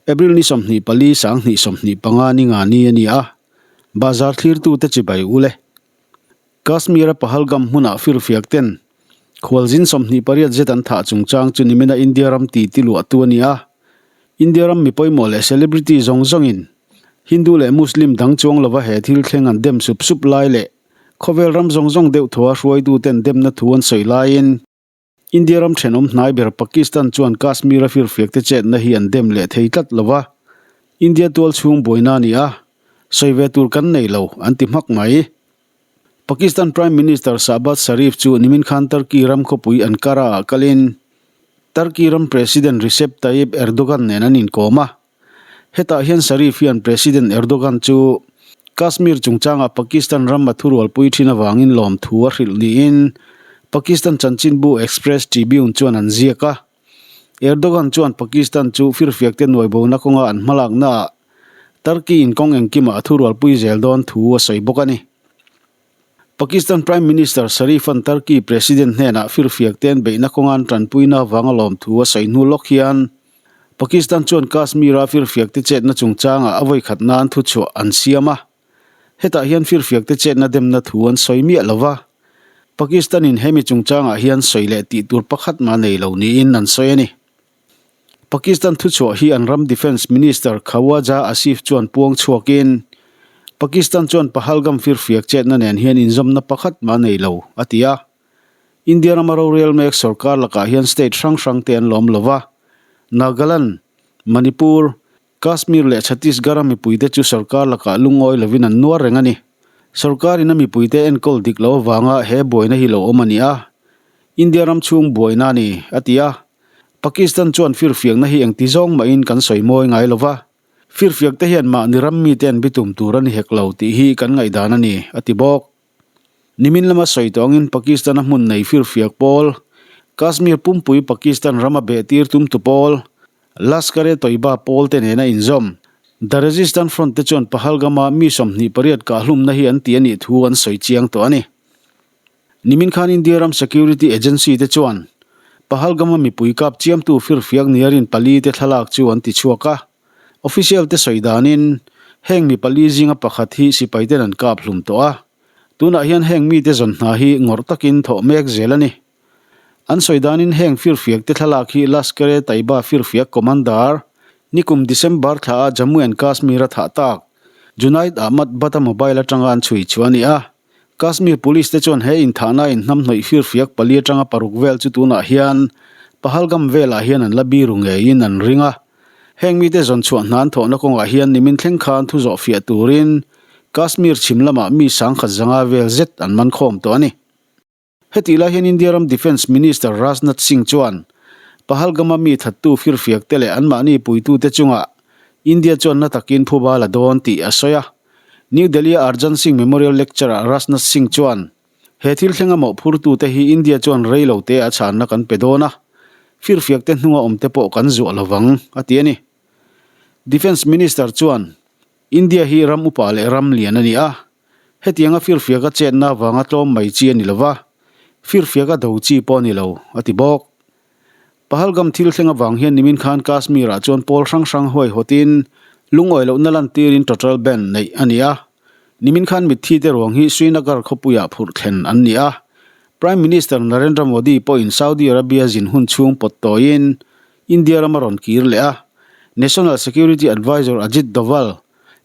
April ni 24 sang hnih 25 ni nga ni a ni a, bazar thlirtute chibai u le. Kashmir-a Pahalgam hmunah firfiak ten khualzin 28 zet an thah chungchang chu nimina India ram titi luahtu a ni a. India ram mi pawimawh leh celebrity zawng zawngin Hindu leh Muslim dang chuang lova he thil thleng an dem sup sup lai leh khawvel ram zawng zawng deuh thaw a hruaituten demna thu an sawi laiin India ram thenawm hnai ber Pakistan chuan Kashmir-a firfiakte chetna hi an dem leh thei tlat lo va, India tual chhung buaina a ni a, sawi ve tur kan nei lo, an ti hmak mai. Pakistan Prime Minister Shahbaz Sharif chu nimin khan Turkey ram khawpui Ankara-ah kalin Turkey ram President Recep Tayyip Erdogan nen an inkawm a. Hetah hian Sharif hian President Erdogan chu Kashmir chungchangah Pakistan ram a thurualpui thin avangin lawmthu a hrilh niin Pakistan chanchinbu Express Tribune chuan an ziak a. Erdogan chuan Pakistan chu firfiakte nuaibona kawnga an hmalaknaah Turkey in kawng engkimah a thurualpui zel dawn thu a sawi bawk a ni. Pakistan Prime Minister Sharif-a'n Turkey President hnenah firfiakte an beihna kawnga an tanpuina avanga lawmthu a sawi hnu lawk hian Pakistan chuan Kashmir-a firfiakte chetna chungchangah a vawikhat nan thuchhuah an siam a. Hetah hian firfiakte chetna demna thu an sawi miah lo va. Pakistan-in hemi chungchangah hian sawi leh tih tur pakhat mah nei lo niin an sawi a ni. Pakistan thuchhuah hi an ram Defence Minister Khawaja Asif chuan puang chhuakin, Pakistan chuan Pahalgam firfiak chetna nen hian inzawmna pakhat mah nei lo, a ti a. India rama rorel mek sorkar lakah hian state hrang hrang te an lawm lo va, Nagaland, Manipur, Kashmir leh Chhattisgarh-a mipuite chu sorkar lakah lungawi lovin an nuar reng a ni. Sorkarin a mipuite enkawl dik loh avanga he buaina hi lo awm a ni a, India ram chhung buaina a ni, a ti a. Pakistan chuan firfiakna hi engti zawng mahin kan sawi mawi ngai lo va, firfiakte hian mahni ram mite an bitum tur a ni hek lo tih hi kan ngaihdan a ni, a ti bawk. Nimin lama sawi tawh angin Pakistan-a hmun nei firfiak pawl, Kashmir pumpui Pakistan rama behtir tumtu pawl, Lashkar-e-Toiba pawl te nena inzawm, The Resistance Front te chuan Pahalgam-a mi 28 kahhlumna hi an ti a nih thu an sawi chiang tawh a ni. Nimin khan India ram security agency te chuan Pahalgam-a mipui kap chiamtu firfiak niarin pali te thlalak chu an ti chhuak a. Official te sawi danin heng mi pali zinga pakhat hi sipai ten an kap hlum tawh a, tunah hian heng mite zawn hna hi ngawrh takin thawh mek zel a ni. An sawi danin heng firfiak te thlalak hi Lashkar-e-Taiba firfiak commander nikum December thla a Jammu and Kashmir a thah tak Junaid Ahmad Bhatt-a mobile atanga an chhui chhuah a ni a. Kashmir Police te chuan he inthahna inhnamhnawih firfiak pali atanga paruk vel chu tunah hian Pahalgam velah hian an la biru ngeiin an ring a. Heng mite zawn chhuah hnan thawhna kawngah hian nimin thleng khan thu zawh fiah turin Kashmir chhim lamah mi sangkhat zanga vel zet an man khawm tawh a ni. Hetih lai hian India ram Defence Minister Rajnath Singh chuan Pahalgam-a mi thattu firfiakte leh anmahni puitute chungah India chuan na takin phuba la dawn tih a sawi a. New Delhi-a Arjan Singh Memorial Lecture-ah Rajnath Singh chuan he thil thlenga mawhphurtute hi India chuan rei lo te a chhanna kan pe dawn a, firfiakte hnunga awmte pawh kan zuah lovang, a ti a ni. Defence Minister chuan India hi ram upa leh ram lian a ni a, Hetianga firfiaka chetna avanga tlawm mai chi a ni lo va, firfiaka do chi pawh a ni lo, a ti bawk. Pahalgam thil thleng avang hian nimin khan Kashmir-ah chuan pawl hrang hrang huaihawtin lungawi lohna lantirin total ban neih a ni a. Nimin khan mitthi te ruang hi Srinagar khawpuiah phurh thlen an ni a. Prime Minister Narendra Modi pawhin Saudi Arabia zin hun chhung pawt tawiin India ram a rawn kir leh a. National Security Advisor Ajit Doval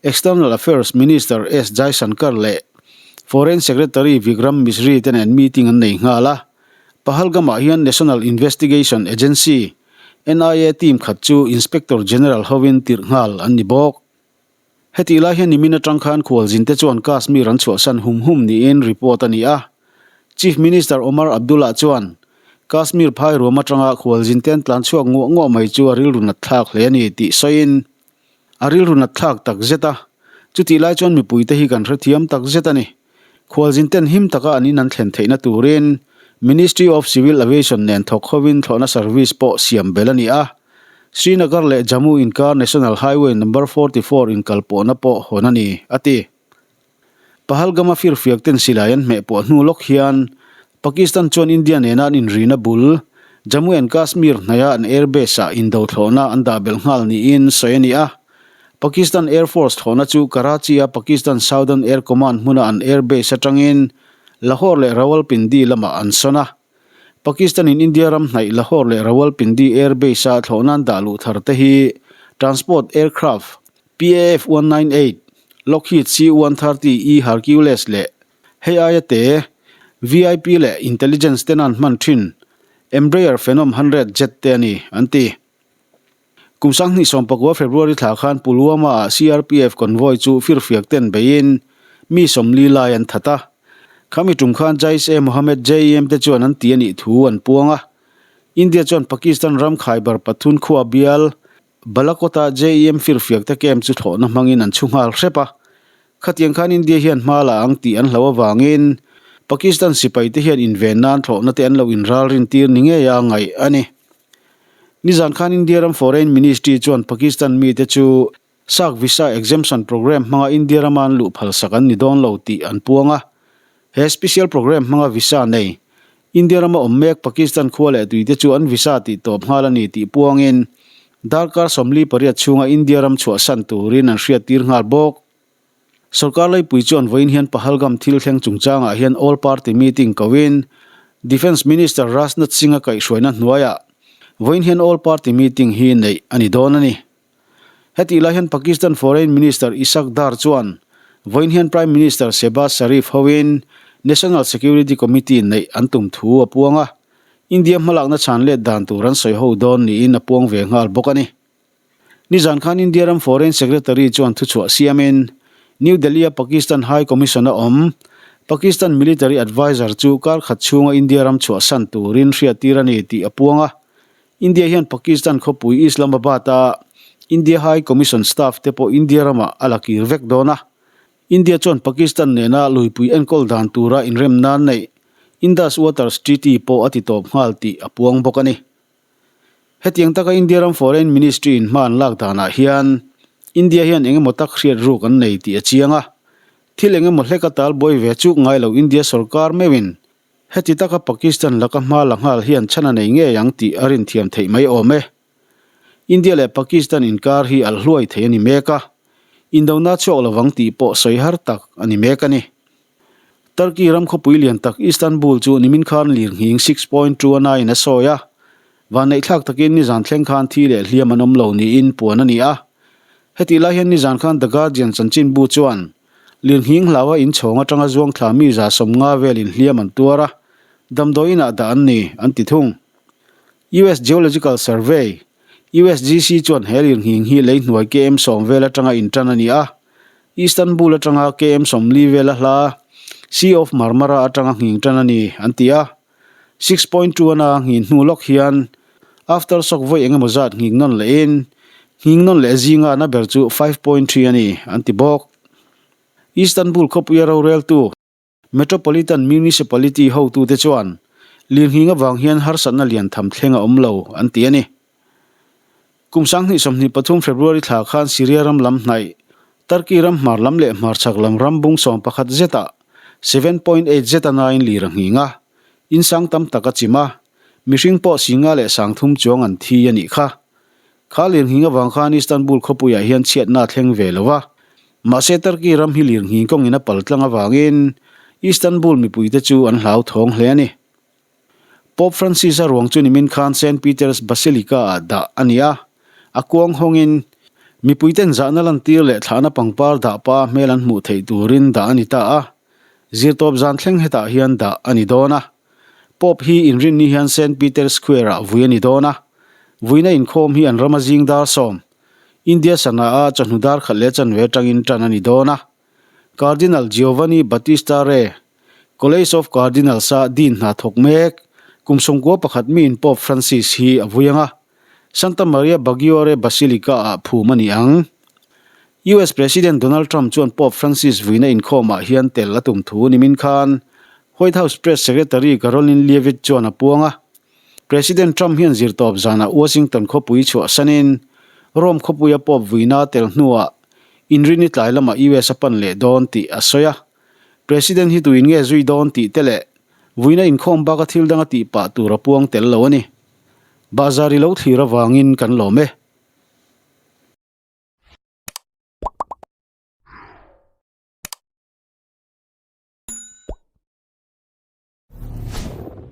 External Affairs Minister S Jaishankar leh Foreign Secretary Vikram Misri te nen meeting an nei nghal a. Pahalgam-ah hian National Investigation Agency, NIA, team khat chu Inspector General hovin tirh nghal an ni bawk. Hetih lai hian nimin atang khan khualzin te chuan Kashmir an chhuahsan hum hum niin report a ni a. Chief Minister Omar Abdullah chuan Kashmir phai ruam atanga khualzin te an tlan chhuak nguah nguah mai chu a rilru nat thlak hle a ni tih sawiin, A rilru nat thlak tak zet a, chutih lai chuan mipuite hi kan hrethiam tak zet a ni. Khualzin ten him taka an in an thlen theihna turin Ministry of Civil Aviation nen thawk hovin thlawhna service pawh siam belh a ni a. Srinagar leh Jammu inkar National Highway number 44 inkalpawhna pawh hawn a ni, a ti. Pahalgam-a firfiak ten silai an hmeh puah hnu lawk hian Pakistan chuan India nena an inrina bul Jammu and Kashmir hnaiha an airbase-ah indo thlawhna an dah belh nghal niin sawi a ni a. Pakistan Air Force thlawhna chu Karachi-a Pakistan Southern Air Command hmuna an airbase atangin Lahore leh Rawalpindi lamah an sawn a. Pakistan-in India ram hnaih Lahore leh Rawalpindi airbase-a thlawhna an dah luh thar te hi transport aircraft PAF 198, Lockheed C-130E Hercules leh Hei aia te, VIP leh Intelligence ten an hman thin Embraer Phenom 100 jet te a ni, an ti. Kum 2019 February thla khan Pulwama-ah CRPF convoy chu firfiak ten beiin mi 40 lai an that a. Khami tum khan Jaish-e-Mohammed JEM te chuan an ti a nih thu an puang a. India chuan Pakistan ram Khyber Pakhtunkhwa bial Balakot-a JEM firfiak te camp chu thlawhna hmangin an chhu nghal hrep a. Khatiang khan India hian hma la ang tih an hlo avangin Pakistan sipai te hian inven nan thlawhna te an lo inral rin tir ni ngei a ngaih a ni. Nizan khan India ram Foreign Ministry chuan Pakistan mite chu SAARC Visa Exemption Programme hmanga India rama an luh phalsak an ni dawn lo tih an puang a. He special programme hmanga visa nei India rama awm mek Pakistan khua leh tuite chu an visa tih tawp nghal a ni tih puangin darkar 48 chhunga India ram chhuahsan turin an hriattir nghal bawk. Sorkar laipui chuan vawiin hian Pahalgam thil thleng chungchangah hian All Party Meeting koin Defence Minister Rajnath Singh-a kaihhruaina hnuaiah vawiin hian All Party Meeting hi neih a ni dawn a ni. Hetih lai hian Pakistan Foreign Minister Ishaq Dar chuan vawiin hian Prime Minister Shehbaz Sharif hoin National Security Committee neih an tum thu a puang a, India hmalakna chhan let dan tur an sawi ho dawn niin a puang ve nghal bawk a ni. Nizan khan India ram Foreign Secretary chuan thuchhuah siamin New Delhi-a Pakistan High Commission-a awm Pakistan Military Adviser chu kar khat chhunga India ram chhuahsan turin hriattir a ni tih a puang a, India hian Pakistan khawpui Islamabad-a India High Commission staff te pawh India ramah a la kir vek dawn a. India chuan Pakistan nena luipui enkawl dan tura inrem nan neih Indus Waters Treaty pawh a ti tawp nghal tih a puang bawk a ni. Hetiang taka India ram Foreign Ministry in hma an lak danah hian India hian eng emaw tak hriat ruk an nei tih a chiang a. Thil eng emaw hlek a tal buai ve chuk ngai lo India sorkar meuhin Heti taka Pakistan laka hma la nghal hian chhan a nei ngei ang tih a rinthiam theih mai awm e. India leh Pakistan inkar hi alh hluai thei a ni mek a, indona chhuak lovang tih pawh sawi har tak a ni mek a ni. Turkey ram khawpui lian tak Istanbul chu nimin khan lirnghing 6.2 a naiin a sawi a, vanneihthlak takin nizan thleng khan thi leh hliam an awm lo niin puan a ni a. Hetih lai hian nizan khan The Guardian chanchinbu chuan Lirnghing hlaua inchhawng atanga zuangthla mi 150 velin hliam an tuar a, damdawi inah dah an ni, an ti thung. US Geological Survey, USGC, chuan he lirnghing hi lei hnuai KM 10 vel atanga intan a ni a, Istanbul atanga KM 40 vela hla Sea of Marmara atanga nghing tan a ni, an ti a. 6.2 ana nghin hnu lawk hian aftershock vawi eng emaw zat nghing nawn lehin nghing nawn leh zinga na ber chu 5.3 a ni, an ti bawk. Istanbul khawpuia roreltu Metropolitan Municipality hotute chuan lirnghing avang hian harsatna lian tham thleng a awm lo, an ti a ni. Kum 2023 February thla khan Syria ram lam hnaih, Turkey ram hmar lam leh hmarchhak lam ram bung 11 zetah 7.8 zeta nain lir a nghing a, in sang tam tak a chim a, mihring pawh 50 leh 30 chuang an thi a nih kha. Kha lir nghing avang khan Istanbul khawpuiah hian chhiatna a thleng ve lo a, mahse Turkey ram hi lir nghing kawngin a pal tlang avangin Istanbul mipuite chu an hlauthawng hle a ni. Pope Francis-a ruang chu nimin khan Saint Peter's Basilica-ah dah a ni a, a kuang hawngin mipuiten zahna lantir leh thlahna pangpar dah pa hmel an hmuh theih turin dah a ni ta a, zirtawp zan thleng hetah hian dah a ni dawn a. Pope hi inrinni hian Saint Peter's Square-ah vui a ni dawn a, vuina inkhawm hi an rama zing dar 10, India sana-a chawhnu dar khat leh chanve atangin tan a ni dawn a. Cardinal Giovanni Battista Re, College of Cardinals-a Dean hna thawk mek, kum 91 miin Pope Francis hi a vui ang a, Santa Maria Maggiore Basilica-ah phum a ni ang. US President Donald Trump chuan Pope Francis vuina inkhawmah hian tel a tum thu nimin khan White House Press Secretary Karoline Leavitt chuan a puang a. President Trump hian zirtawp zanah Washington khawpui chhuahsanin Rome khawpuia Pope vuina tel hnuah Inrini tlai lamah US a pan leh dawn tih a sawi a. President hi tuin nge zui dawn tih te leh vuina inkhawm baka thil danga tih pah tur a puang tel lo a ni. Bahzar i lo thlir avangin kan lawm e.